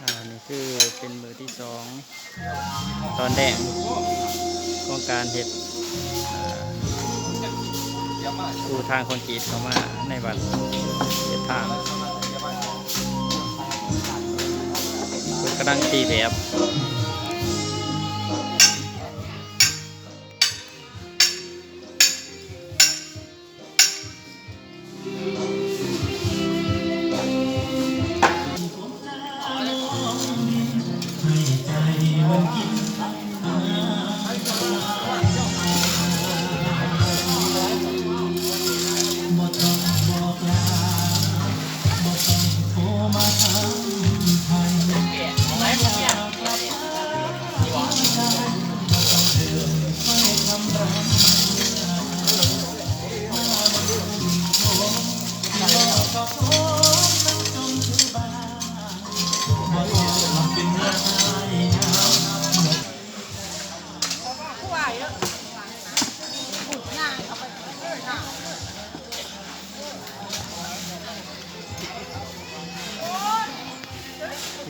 ອ່າ ນີ້ຄືເປັນມື້ທີສອງຕອນແລງຂອງການເຮັດ ອ່າ ປູທາງຄອນກຣີດເຂົ້າມາໃນວັດ ເຮັດທາງ ເພິ່ນກຳລັງຕີແບບ.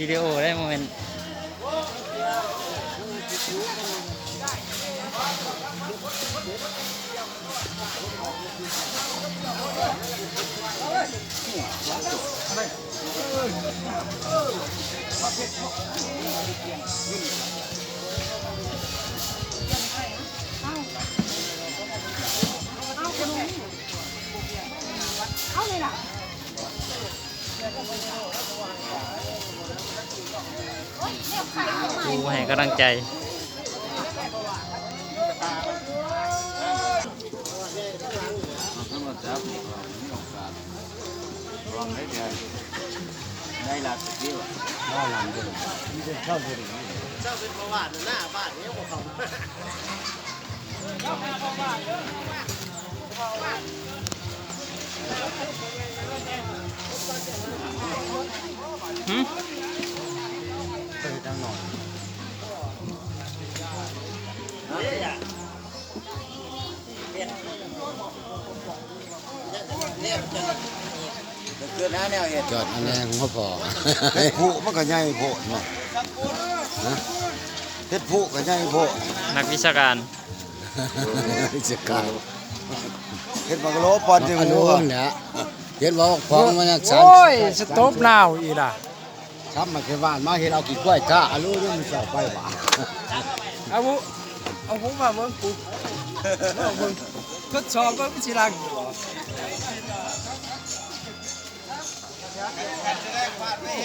ວິດີໂອໄດ້ ບໍ່ແມ່ນ. ເອົາເລີຍລະ. ຜູ້ໃຫ້ກຳລັງໃຈ. ເກີດຫາແນວເຮັດ ເກີດຫາແນວຫົວພໍ້ ເຮັດຜຸມັນກໍໃຫຍ່ໂພດເນາະ ຮະ ເຮັດຜຸກໍໃຫຍ່ໂພດ ນັກວິຊາການ ວິຊາການ ເຮັດມັນກໍໂລປານ ມັນກໍໂລ ຫັ້ນແຫຼະ ເຫັນວ່າຂອງມັນຍັງສັ່ນ ໂອ້ຍ ສະຕົບໜາວອີກລະ. ຊ້ຳມາແຕ່ບ້ານມາເຫັນເອົາຂີ້ຄວາຍທາ ອາໂລ ຍັງມັນເຊົາໄປຫວາ ເອົາ ເອົາຫູມາເບິ່ງກູ ເບິ່ງ ທົດສອບເບິ່ງມັນຊິລັງຢູ່ບໍ່ ວ່າ ມີ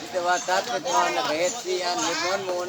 ແຕ່ວ່າຕັດເປັນທ່ອນ ແລ້ວກໍເຮັດສີ່ອັນ ເຮັດມ້ວນໝູນ.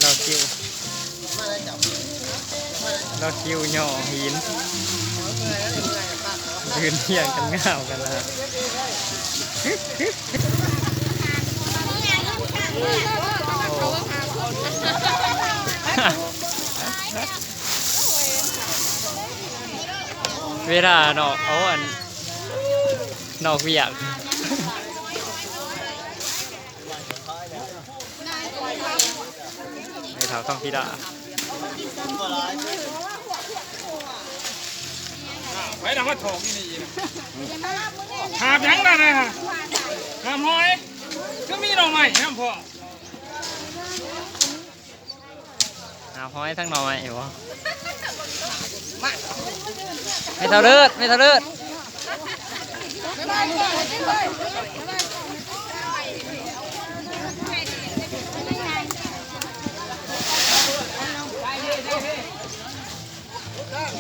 ລາວຄິວ ລາວຄິວຫຍໍ້ຫີນ ຢືນຮຽງກັນງາວກັນລະ. ເວລານອກ ເອົາອັນ ນອກວຽກ ແມ່ເຖົ້າທອງທິດາ ໄປນຳມາຖອກຢູ່ນີ້ນະ ຫາບຫຍັງນັ້ນນະ ຫາບຫອຍ ຄືມີໜໍ່ໄມ້ນຳພໍ່. ຫາຫອຍທັງໜໍ່ໄມ້ບໍ່? ແມ່ເຖົ້າເລີດ ແມ່ເຖົ້າເລີດ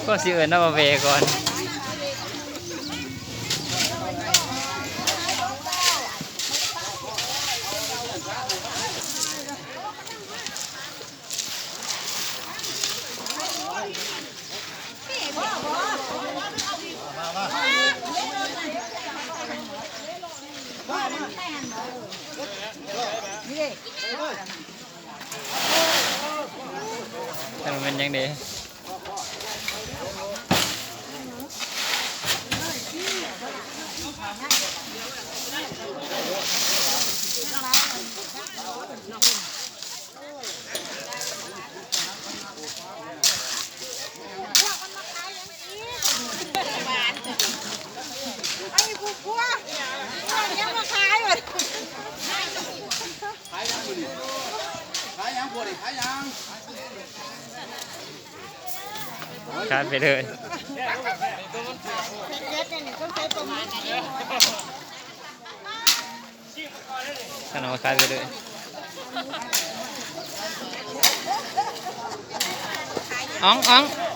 ກໍຊິເອີ້ນວ່າແວ່ກ່ອນ. ແຕ່ມັນແມ່ນຫຍັງເດ? ຂາຍໄປເລີຍ ຂະໜອມຂາຍໄປເລີຍ ອອງໆ.